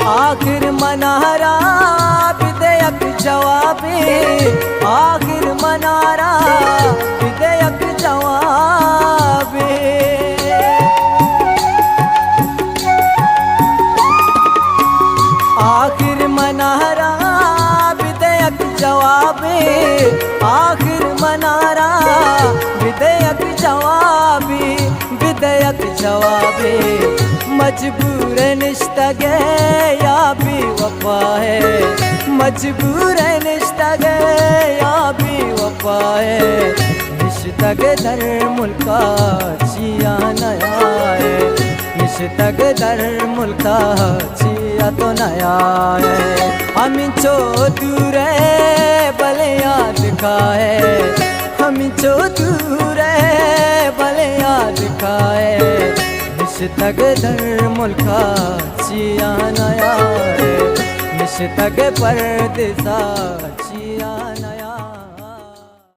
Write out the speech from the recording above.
آخر منارا بدے یک جوابے، آخر منارا بدے یک جوابے۔ آخر منارا بدے یک جوابے، آخر منارا بدے یک جوابے، بدے یک جوابے۔ مجبور نشتگ ئے یا بے وفا ئے، مجبور نشتگ ئے یا بے وفا ئے۔ نشتگ ئے در ملکا چیا نیائے، نشتگ ئے در ملکا چیا تو نیائے۔ ہمینچو دور ئے بلے یاد کائے، ہمینچو دور ئے بلے یاد کائے۔ نشتگ ئے در ملکا چیا نیائے، نشتگ ئے پردیسا